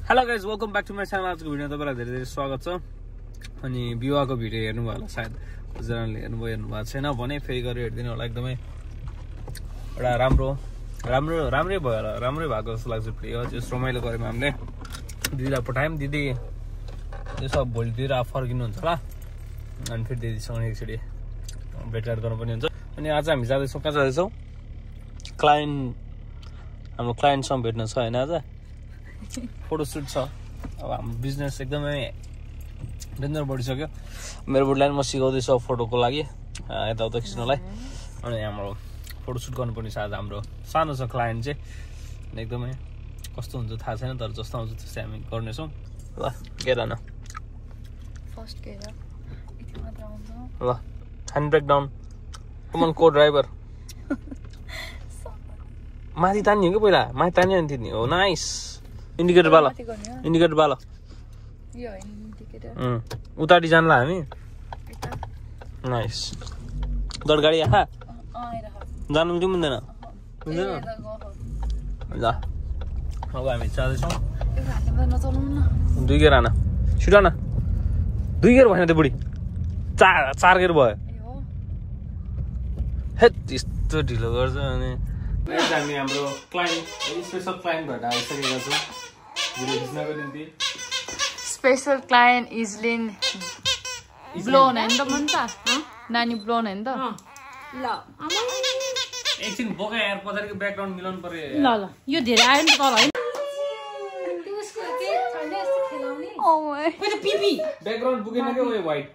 Hello guys welcome back to my channel. आजको video तपाईँलाई धेरै धेरै स्वागत छ। अनि विवाहको भिडियो हेर्नुभयो होला सायद, कतिजनाले हेर्नुभएको छैन भने फेरि गरेर हेरिदिनु होला। एकदमै एउटा राम्रै भयो होला, राम्रै भएको जस्तो लाग्छ भिडियो। जस रमाइलो गऱ्यौँ हामीले, दिदीलाई पठायौँ। दिदी यो सब भोलितिर फर्किनुहुन्छ होला, अनि फेरि दिदीसँग एकचोटि भेटघाट गर्नु पनि हुन्छ। अनि आज हामी जाँदैछौँ, कहाँ जाँदैछौँ? हाम्रो क्लाइन्टसँग भेट्न छ होइन, आज फोटोसुट छ। अब हाम्रो बिजनेस एकदमै डेन्जर बढिसक्यो। मेरो बुढीलाई म सिकाउँदैछु फोटोको लागि, यताउता खिच्नलाई। अनि हाम्रो फोटोसुट गर्नुपर्ने छ आज। हाम्रो सानो छ क्लाइन्ट चाहिँ, एकदमै कस्तो हुन्छ थाहा छैन, तर जस्तो आउँछ त्यस्तै हामी गर्नेछौँ। ल गेर न, ल ह्यान्ड ब्रेक डाउन, कमन को ड्राइभर। माथि तान्यो कि पहिला, माथि तान्यो नि तिनी हो। नाइस, इन्डिकेटर बाल, इन्डिकेटर बाल। उताटी जान्ला हामी। नाइस, दर गाडी आखा जानु कि मिल्दैन? मिल्दैन ल। अब हामी जाँदैछौँ। 2 गियर आना, छिटो न। 2 गियर भएन त्यो बुढी, 4 गियर भयो। हेत यस्तो ढिलो गर्छ। अनि हामी हाम्रो क्लाइन्ट, स्पेसल क्लाइन्ट भएर आइसकेका छौँ भिडियो खिच्नको निम्ति। स्पेसल क्लाइन्ट इजलिन ब्लोन हैन त मन त नानी ब्लोन हैन त ल एकछिन बोका यार, पछाडिको ब्याकग्राउन्ड मिलाउनु पर्यो। ल ल यो धेरै आयो नि त तल हैन त्यसको चाहिँ छैन यस्तो खेलाउने। ओ माय कोइ त पिपी ब्याकग्राउन्ड बुकेन के ओए व्हाइट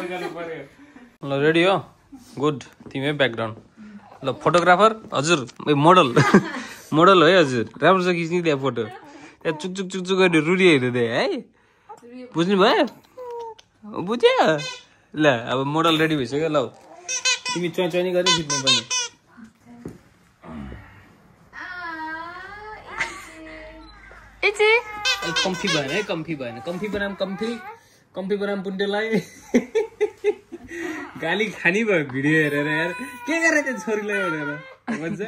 गर्नु पर्यो। ल रेडी हो? गुड, तिमी ब्याकग्राउन्ड। ल फोटोग्राफर हजुर, मोडल मोडल है हजुर, राम्रो छ खिच्ने फोटो। त्यहाँ चुक चुक गरेर रुडी हेर्दै है, बुझ्नु भयो? बुझ्यो ल। अब मोडल रेडी भइसक्यो। ल तिमी चुवानी गरेर खिच्नु पर्ने। इची कम्फी भएन है, कम्फी भएन। कम्फी बनाम पुण्डेलाई गाली खानी भयो भिडियो हेरेर यार। के गरे त्यो छोरीलाई भनेर भन्छ।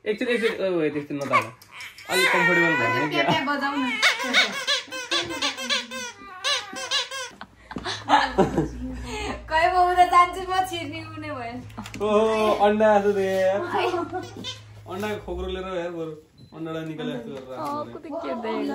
एकचोटि त्यस्तो नताल, अलिक कम्फर्टेबल भएन क्या। कहीँ बाबुरा जान्छु म छिर्ने कुनै भयो। ओहो अन्डा आएको थियो यार, अन्डाको खोक्रो लिएर यार बरु अन्डालाई निकालेर यस्तो गरेर राख्नु पर्यो।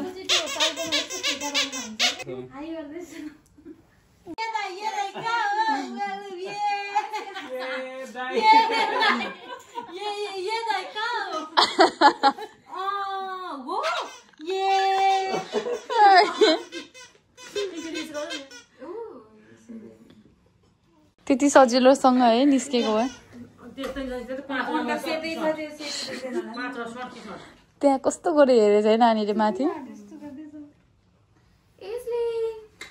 त्यति सजिलोसँग है निस्केको है। त्यहाँ कस्तो गरेर हेरेछ है नानीले माथि।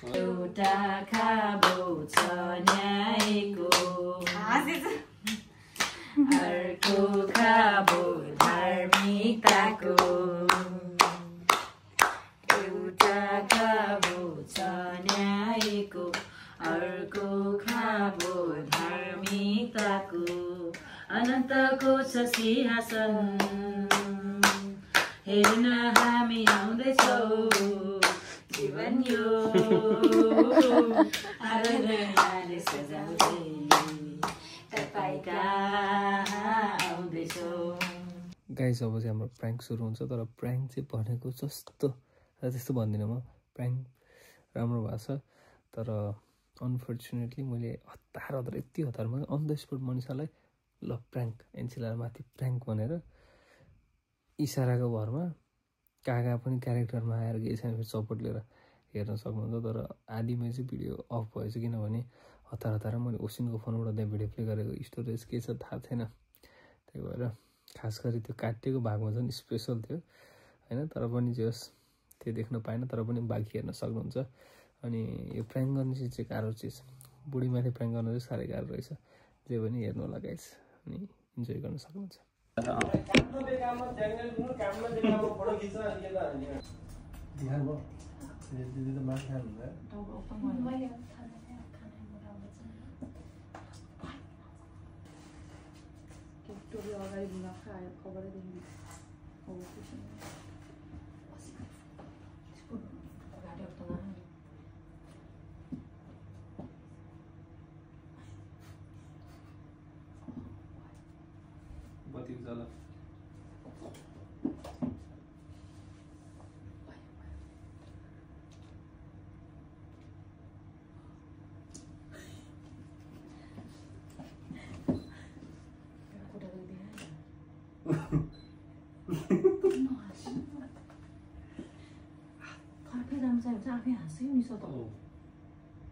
एउटा खाबो छ न्यायको, अर्को खाबो धार्मिकताको। एउटा खाबो छ न्यायको, अर्को खाबो धार्मिकताको। अनन्तको छ सिंहासन, हेर्न हामी आउँदैछौँ। जीवन यो आराधनाले सजाउँदै तपाईका आउँदैछौँ। गाइस अब चाहिँ हाम्रो प्र्याङ्क सुरु हुन्छ। तर प्र्याङ्क चाहिँ भनेको जस्तो त्यस्तो भन्दिनँ म। प्र्याङ्क राम्रो भएको छ, तर अनफर्चुनेटली मैले हतार यति हतारमा अन द स्पोट मनिषालाई ल प्र्याङ्क एनसिलार माथि प्र्याङ्क भनेर इसाराको भरमा कहाँ पनि क्यारेक्टरमा आएर केही छैन फेरि सपोर्ट लिएर हेर्न सक्नुहुन्छ। तर आधीमा चाहिँ भिडियो अफ भएछ, किनभने हतार मैले ओसिनको फोनबाट त्यहाँ भिडियो प्ले गरेको, स्टोरेज के छ थाहा छैन। त्यही भएर खास गरी त्यो काटिएको भागमा चाहिँ स्पेसल थियो होइन। तर पनि जे होस् त्यो देख्न पाएन, तर पनि बाँकी हेर्न सक्नुहुन्छ। अनि यो प्र्याङ्क गर्ने चिज चाहिँ गाह्रो चिज, बुढीमाथि प्र्याङ्क गर्न चाहिँ साह्रै गाह्रो रहेछ। जे पनि हेर्नु होला गाइस, अनि इन्जोय गर्न सक्नुहुन्छ। अगाडि खबरै ठिक छ ल आफै हाँस्यो नि सो त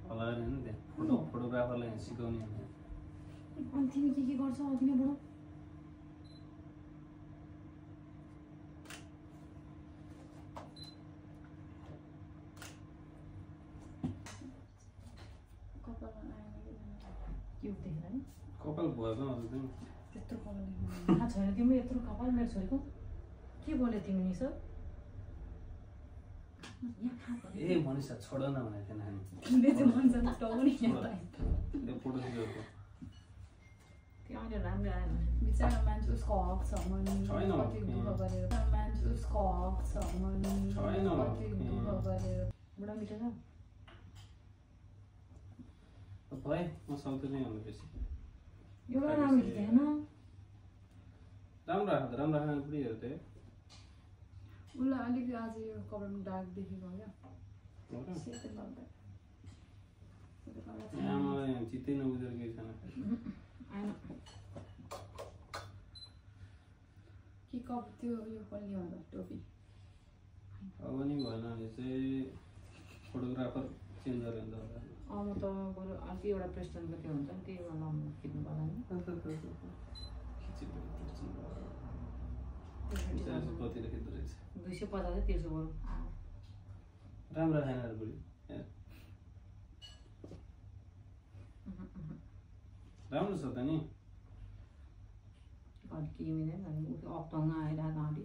होला नि त्यहाँ फोटोग्राफरलाई सिकाउने अनि तिमी के गर्छ अघि नै बडो कपाल भयो त्यत्रो कपाल थाहा छैन तिम्रो यत्रो कपाल मेरो छोरीको के बोल्यो तिमी नि सर ए मनिषा छोड न भनेको थिएन तिमीले चाहिँ भन्छ टाउनी त्यो फोटो खिचेको त्यो अहिले राम्रो आएन बिचारा मान्छे उसको हक छ भने कति दुःख गरेर मान्छे उसको हक छ भने कति दुःख गरेर बुढा मिठो छ भाइ म सक्दिनँ भन्नु बेसी एउटा राम्रो खिचेन राम्रो राख्नु पुरै हेर त उसलाई अलिक आज यो कपालमा दाग देखेको क्या सेतो लाग्दा आमालाई चित्तै नबुझेर केही छैन कि कप त्यो यो पनि होला टोपी अब नि भएन भने चाहिँ फोटोग्राफर चेन्ज गऱ्यो भने त म त बरु अर्कै एउटा प्रेस्टनको त्यो हुन्छ नि त्यही लाउनु खिच्नु पर्ला नि कतिले खिच्दो रहेछ 250 तिर्छु बरु राम्रो खानाहरू बुढी राम्रो छ त नि के मिलेन अनि अप्टाउन आइरहेको अलि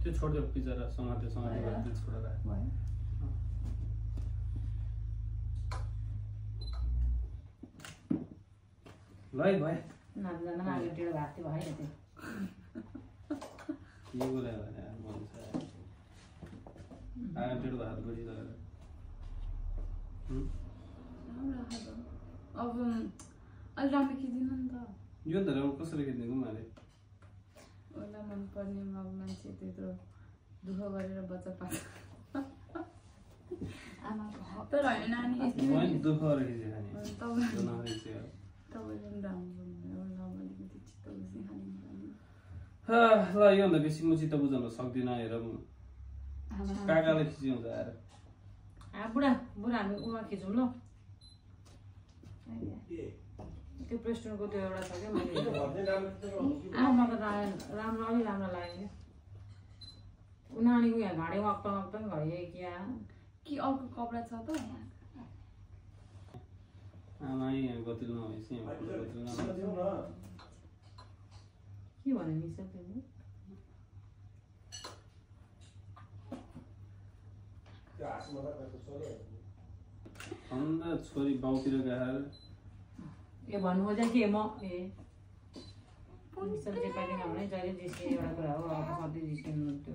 त्यो छोड्यो बिचरा समाते त्यो छोडेर ल है भयो नाच्दा आगे टेढो भएको थियो भएन त्यो के बोले भने मनिषा आगे टेढो भएको बढी लगेर अब अलि राम्रो खिच्दिनँ नि त यो त राम्रो कसरी खिच्ने मैले उसलाई मनपर्ने अब मान्छे त्यत्रो दुःख गरेर बच्चा पाल्छ आमाको तर होइन नानी मैले दुःख गरेर खिचेँ तपाईँले पनि राम्रो अलिकति चित्त बुझ्ने ल खाने योभन्दा बेसी म चित्त बुझाउन सक्दिनँ हेर काकाले खिच्यो हुन्छ आएर बुढा हामी उहाँ खिचौँ ल त्यो प्रेस्टनको त्यो एउटा छ क्या मैले मलाई त राम्रो अलि राम्रो लाग्यो क्या नानीको यहाँ घाँडीमा अप्टाङ घडी क्या कि अर्को कपडा छ त आमा यहाँ गतिलो नभएपछि के भन्यो नि सर तिमीले अन्त छोरी बाउतिर गएर ए भन्नु खोजेँ के म सब्जी पाइदिन भने जहिले जिस्किने एउटा कुरा हो अब सधैँ जिस्किनु त्यो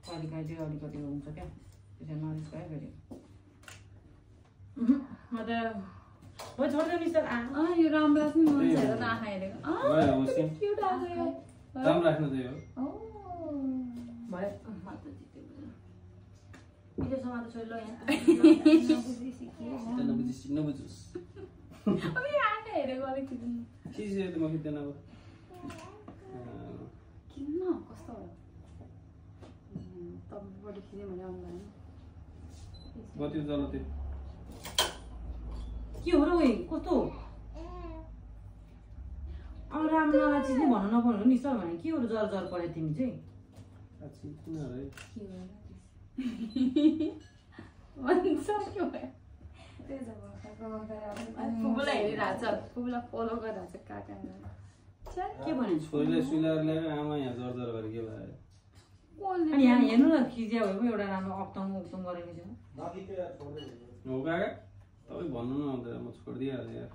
कहिले काहीँ चाहिँ अलिकति हुन्छ क्या त्यसरी नरिस भयो फेरि म त हो छोड्दै नि सर यो राम्रो लाग्छ नि मन छैन त आँखा हेरेको राम्रो राख्नु त्यही हो भयो हिजोसम्म त छोरी ल यहाँ नबुझोस् अब यो आँखा हेरेको अलिक खिच्नु खिच्यो त म खिच्दैन अब किन कस्तो हो तपाईँबाट खिच्यो भने आउँदैन गति चलो त्यो के हो र उयो कस्तो अब राम्रो नराम्रो चिज नै भन्नु नपर्नु नि सर भने के हो जर जर पऱ्यो तिमी चाहिँ भन्छ के भयो फुपूलाई हेरिरहेको छ फुपूलाई फलो गरिरहेको छ काका के भन्यो छोरीलाई सुइलाएर ल्याएर आमा यहाँ जर जर गरे के भयो अनि यहाँ हेर्नु न खिच्या भयो एउटा राम्रो अप्ताङ गरेको छ हो काका तपाईँ भन्नु न अन्त म छोडिदिइहाल्छु यार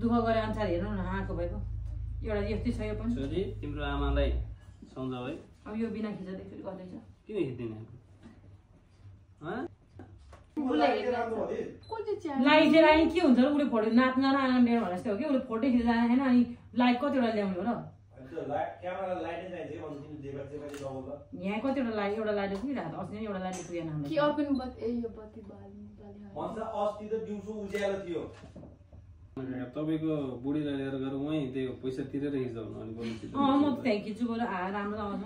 दुःख गरे अनुसार हेर्नु न आएको भएको एउटा यस्तै छ यो पनि छोरी तिम्रो आमालाई सम्झाऊ है अब यो बिना खिच्दा फेरि गर्दैछ किन हिँड्दैन लाइट लिएर आयो के हुन्छ र उसले फोटो नाच्न र आँगन भनेर जस्तो हो कि उसले फोटो खिच्न जाने छैन अनि लाइट कतिवटा ल्याउने हो र यहाँ कतिवटा लाइट एउटा लाइट पुगिरहेको अस्ति नै एउटा लाइट पुगेन तपाईँको बुढीलाई लिएर गएर उहीँ त्यो पैसा तिरेर हिँड्नु अनि म त्यहीँ खिच्छु गएर राम्रो आउँछ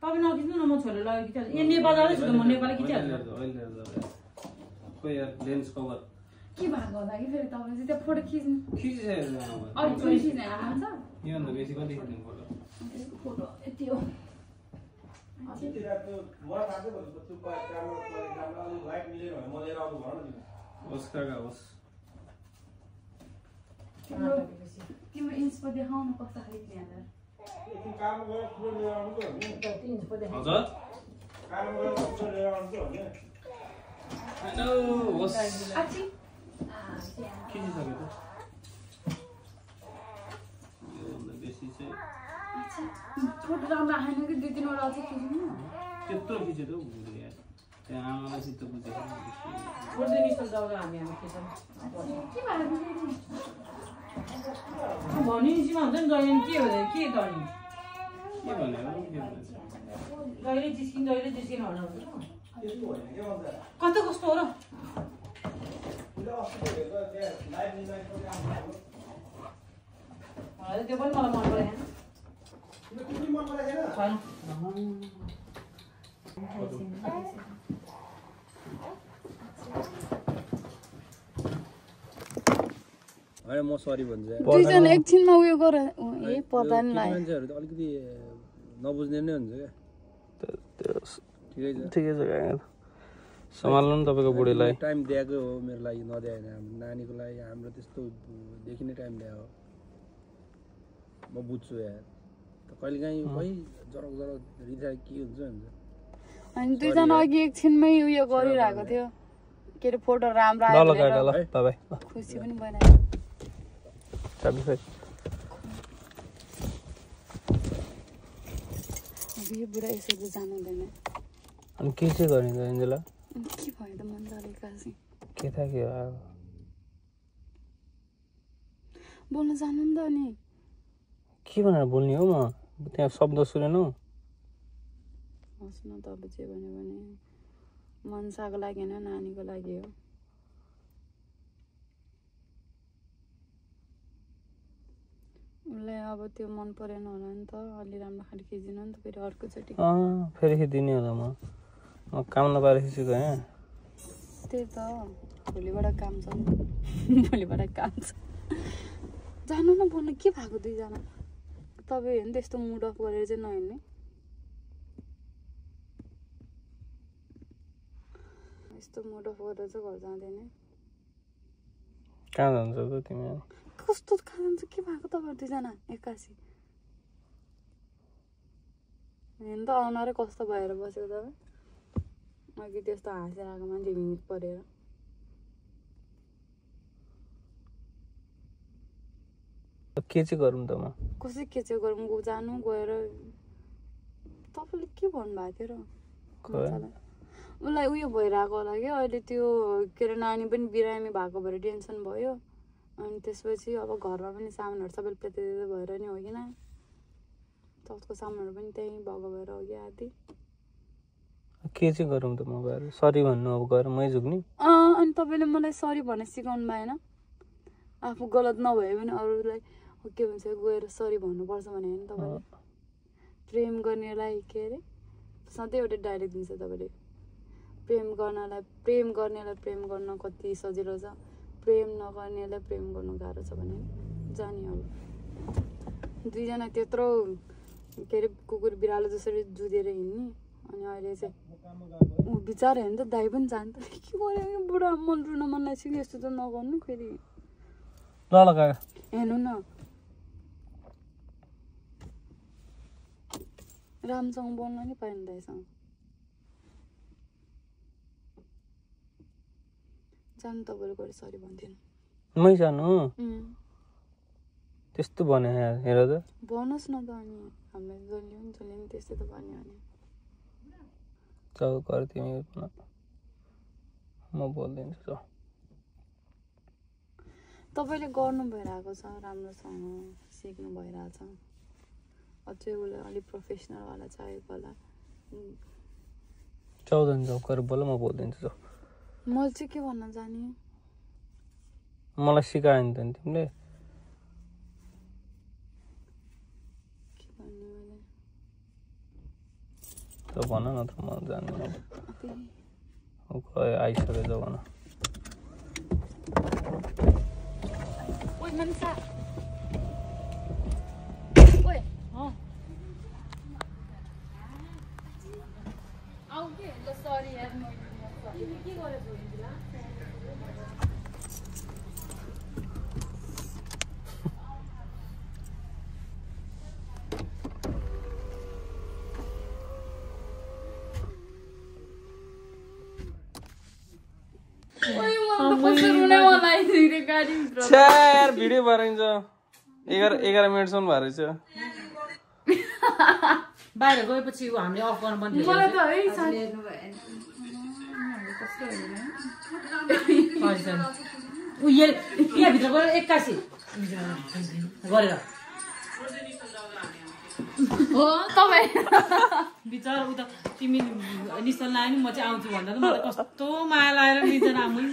तपाईँ नखिच्नु न म छोडेर लगेर खिचिहाल्छु यहाँ नेपाल जाँदैछु त म नेपाल खिचिहाल्छु खोइ यार लेन्स कभर के भएको होला कि फेरि तपाईँ चाहिँ त्यो फोटो खिच्नु योभन्दा बेसी कति खिच्नु फोटो फोटो यति हो होस् काका होस् तिम्रो इन्चको देखाउनु कस्तो खाले यहाँ हजुर हेलो होस् खिचिसक्यो त योभन्दा बेसी चाहिँ फोटो राम्रो आएन कि 2-3 वटा चाहिँ खिच्नु त्यत्रो खिच्यो त बुढी यार त्यहाँ आमालाई सित बुझेको भन्ने सीमा हुन्छ नि जहिले के हो के त अनि के भनेको जहिले जिस्किन भन्नु कता कस्तो हो र त्यो पनि मलाई मन परेन होइन म सरी भन्छु दुईजना एकछिनमा उयो गर ए पर्दा नि लाग्यो मान्छेहरू त अलिकति नबुझ्ने नै हुन्छ क्या ठिकै छ सम्हाल्नु नि तपाईँको बुढीलाई टाइम दिएको हो मेरो लागि नदिएन हाम्रो नानीको लागि हाम्रो त्यस्तो देखिने टाइम दिएको हो म बुझ्छु यार कहिलेकाहीँ खै जरक रिसा के हुन्छ अनि दुईजना अघि एकछिनमै उयो गरिरहेको थियो के अरे फोटो राम्रो आयो खुसी पनि बनायो यो बुढा यसरी जानु हुँदैन अनि के चाहिँ गरिन्छ एन्जेला के भयो त मन जलेको के थाहा के बोल्न जानु नि त अनि के भनेर बोल्ने हो म त्यहाँ शब्द सुनेनौ होस् न तपाईँ चाहिँ भन्यो भने मनसाको लागि होइन नानीको लागि हो उसलाई अब त्यो मन परेन होला नि त अलि राम्रो खाले खिचिदिनु नि त फेरि अर्कोचोटि फेरि खिचिदिने होला म काम नपाएर खिचेको यहाँ त्यही त भोलिबाट काम छ भोलिबाट काम छ जानु न भन्नु के भएको दुईजना तपाईँ हेर्नु त्यस्तो मुड अफ गरेर चाहिँ नहिँड्ने यस्तो मुड अफ गरेर चाहिँ घर जाँदैन कहाँ जान्छ त तिमी कस्तो कहाँ जान्छ के भएको तपाईँहरू दुईजना एक्कासी हेर्नु त अनुहारै कस्तो भएर बसेको तपाईँ अघि त्यस्तो हाँसेर आएको मान्छे हिँड परेर के चाहिँ गरौँ त म कसै के चाहिँ गरौँ जानु गएर तपाईँले के भन्नुभएको थियो र उसलाई उयो भइरहेको होला कि अहिले त्यो के अरे नानी पनि बिरामी भएको भएर टेन्सन भयो अनि त्यसपछि अब घरमा पनि सामानहरू सबैले पेते भएर नि हो कि न त्यसको सामानहरू पनि त्यहीँ भएको भएर हो कि आदि के चाहिँ गरौँ त म गएर सरी भन्नु अब गएर मै झुक्ने अनि तपाईँले मलाई सरी भन्ने सिकाउनु भएन आफू गलत नभए पनि अरूलाई के भन्छ गएर सरी भन्नुपर्छ भने होइन तपाईँले प्रेम गर्नेलाई के अरे सधैँ एउटा डाइरेक्ट दिन्छ तपाईँले प्रेम गर्नेलाई प्रेम गर्न कति सजिलो छ प्रेम नगर्नेलाई प्रेम गर्नु गाह्रो छ भने जाने अब दुईजना त्यत्रो के अरे कुकुर बिरालो जसरी जुधेर हिँड्ने अनि अहिले चाहिँ ऊ बिचारा हेर्नु त दाइ पनि जान्छ के गर्यो बुढा मन रुन मन लाग्छ कि यस्तो त नगर्नु फेरि ल काका हेर्नु न रामसँग बोल्न नि पाएन दाइसँग जानु तपाईँले गएर सरी भन्थेन मै जानु त्यस्तो भने हेर त भन्नुहोस् न त अनि हामीले जसले नि त्यस्तो त भन्यो भने जाऊ गर तिमी भन म बोलिदिन्छु जाऊ तपाईँले गर्नु भइरहेको छ राम्रोसँग सिक्नु भइरहेछ अझै उसलाई अलिक प्रोफेसनलवाला चाहिएको होला जाउँदैन जाऊ गर बोल म बोलिदिन्छु जाऊ मैले चाहिँ के भन्न जाने मलाई सिकायो नि त नि तिमीले के भन्ने मैले त भन न त म जान्दिनँ आइसक्यो जाऊ भन ओइ मनसा ओइ आऊ के ल सरी यार म के गरेछु इन्दिला यार भिडियो भइरहन्छ 11 मिनटसम्म भएर छ बाहिर गएपछि हामीले अफ गर्नु पर्ने मलाई त है यहाँ भित्र गएर 81 गरेर हो तपाईँ बिचरा उता तिमी निश्चल लाग्यो नि म चाहिँ आउँछु भन्दा त मलाई कस्तो माया लागेर बिचरा आमै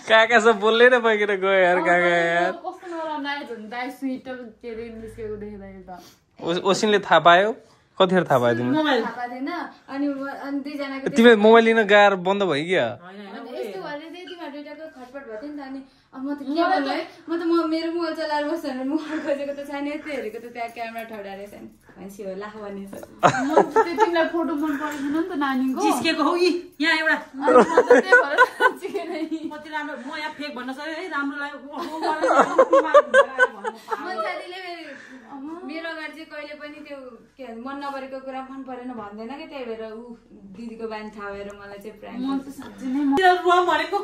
काका सब बोल्दै न पाइकिन गयो यार काका यार कस्तो नराम्रो आएछ नि दाइ स्विटर के अरे निस्केको देख्दाखेरि त ओसिनले थाहा पायो कतिखेर थाहा पायो तिमीले मोबाइल थाहा पाएन अनि दुईजनाको तिमी मोबाइल लिन गाएर बन्द भयो क्या यस्तो भएर चाहिँ तिमीहरू दुइटाको खटपट भयो नि त अनि अब म त के भन्नु है म त मेरो मोबाइल चलाएर बस्छु भनेर मोबाइल खोजेको त छैन यस्तो हेरेको त त्यहाँ क्यामेरा ठडा रहेछ नि मान्छे हो लाख भन्ने तिमीलाई फोटो मन परेको छैन नि त नानीको जिस्केको हौ यहाँ एउटा कति राम्रो म यहाँ फेक भन्न सक्यो है राम्रो लाग्यो मेरो अगाडि चाहिँ कहिले पनि त्यो के मन नपरेको कुरा मन परेन भन्दैन कि त्यही भएर ऊ दिदीको बानी थाहा भएर मलाई चाहिँ प्रायः भनेको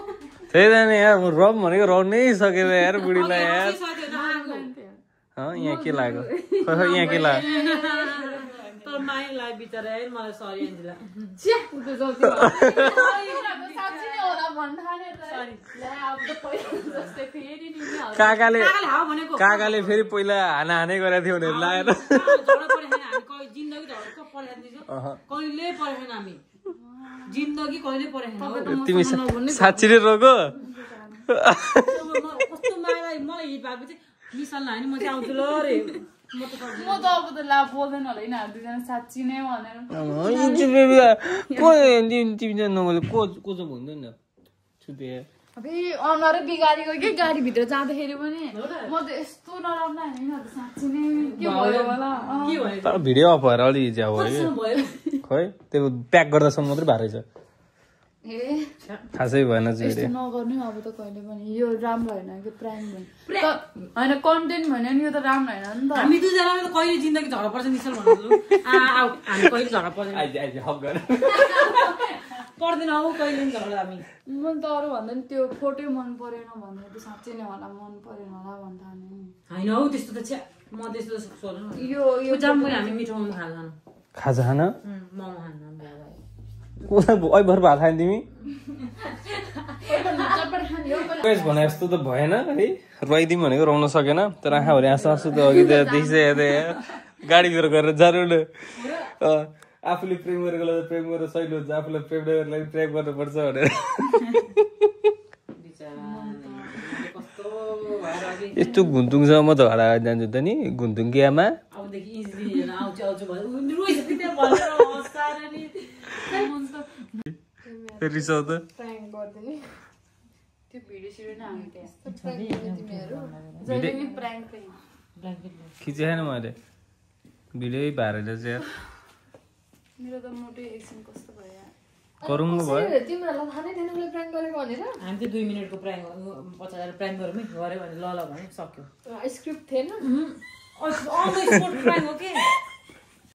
त्यही त नि यार रम भनेको रम नै सकेर यार बुढीलाई यार यहाँ के लाग्यो यहाँ के लाग्यो तर माया लाग्यो बिचरा है मलाई सरी एन्जिला काकाले फेरि पहिला हाने गरेको थियो भनेर लागेर कहिले परेन हामी जिन्दगी कहिले परेन तिमी साँच्ची नै रोको कस्तो माया लाग्यो मलाई हिट भएको चाहिँ मिसल लाग्यो नि म चाहिँ आउँछु ल रे म त अब त ला बोल्दैन होला यिनीहरू दुईजना साँच्ची नै भनेर को चाहिँ भन्दैन छुपे फेरि अनुहारै बिगारेको के गाडीभित्र जाँदाखेरि पनि म त यस्तो नराम्रो होइन यिनीहरू साँच्ची नै के भयो होला तर भिडियो अफ भएर अलि ज्याउ भयो खै त्यो प्याक गर्दासम्म मात्रै भारै छ खासै भएन यस्तो नगर्नु अब त कहिले पनि यो राम्रो होइन कि प्राइम होइन कन्टेन्ट भन्यो नि यो त राम्रो होइन नि त हामी दुईजना कहिले जिन्दगी झगडा पर्छ निश्चल भन्नु हामी कहिले झगडा पर्दैन पर्दैन हौ कहिले नि झगडा हामी म त अरू भन्दा नि त्यो फोटो मन परेन भनेर त साँच्चै नै होला मन परेन होला भन्दा होइन हौ त्यस्तो त छ्या म त्यस्तो सोध्नु यो जाम पनि हामी मिठो मोमो खाजा खान मोमो खान भर भात खाने तिमी भने जस्तो त भएन है रुवाइदिउँ भनेको रुवाउन सकेन तर आँखाभरि आँसु आँसु त अघि देखिसकेको गाडीतिर गरेर जानु न आफूले प्रेम गरेको प्रेम गरेर सहिलो हुन्छ आफूलाई प्रेम नगरेर प्रेम गर्नुपर्छ भनेर यस्तो घुन्टुङसँग म झगडा जान्छु त नि घुन्टुङ आमा रिसाउ त खिचेन मैले भिडियो भाइरल छ यार मेरो त मोटै एकछिन कस्तो भयो गरौँ भयो तिमीहरूलाई थाहा नै थिएन उसले प्राङ्क गरेको भनेर हामी चाहिँ 2 मिनेटको प्राङ्क पछाडि प्राङ्क गरौँ है गऱ्यो भने ल भने सक्यो स्क्रिप्ट थिएन प्राङ्क हो के